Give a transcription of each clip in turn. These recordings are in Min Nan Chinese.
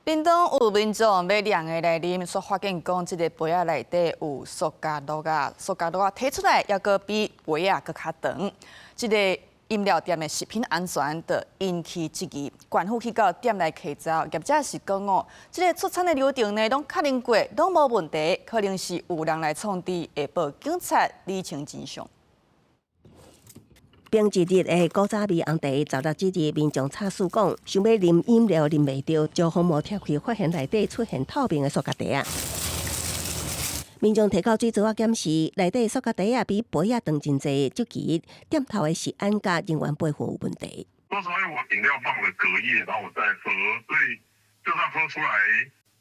屏東有民眾買涼的來啉，煞發現講這个杯仔內底有塑膠碌仔，塑膠碌仔提出來，猶閣比杯仔閣較長。這个飲料店的食品安全就引起質疑，縣府去到店內稽查，業者是講哦，這个出產的流程呢，攏確認過，攏無問題，可能是有人來創治，會報警察釐清真相。平日的古早味紅茶，16這日民眾查詢講，想欲啉飲料啉袂著，將封膜拆開，發現內底出現透明的塑膠袋仔。民眾提到水槽仔檢視，內底塑膠袋仔比杯仔長真濟，質疑店頭的食安佮人員培訓有問題。說實話，因為我飲料放了隔夜，然後我再喝，所以就算喝出來，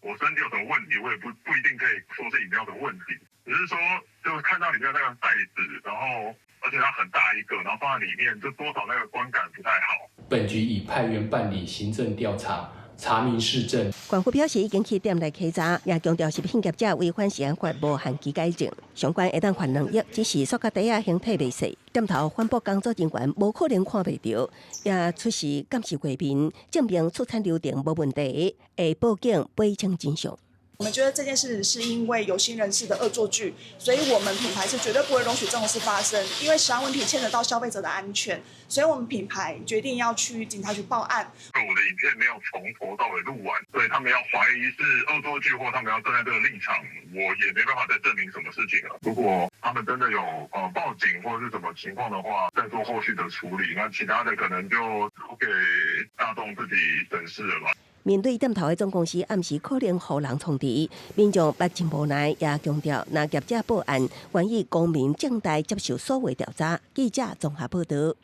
我身體有什麼問題，我也不一定可以說是飲料的問題，只是說就看到裡面那個袋子，然後而且它很大一個，然後放在裡面，就多少那個觀感不太好。本局已派員辦理行政調查，查明事證。縣府表示已經去店內稽查，也強調食品業者違反食安法無限期改正，上懸會當罰2億，只是塑膠袋仔形體袂細，店頭反駁工作人員無可能看袂著，也出示監視畫面，證明出產流程無問題，會報警釐清真相。我們覺得這件事是因為有心人士的惡作劇，所以我們品牌是絕對不會容許這種事發生。因為食安問題牽扯到消費者的安全，所以我們品牌決定要去警察局報案。我的影片沒有從頭到尾錄完，所以他們要懷疑是惡作劇，或他們要站在這個立場，我也沒辦法再證明什麼事情了。如果他們真的有報警或者是什麼情況的話，再做後續的處理。那其他的可能就交給大眾自己審視了吧。面對店頭的總公司暗示可能予人創治，民眾捌真無奈，也強調若業者報案，願意光明正大接受所有調查。記者綜合報導。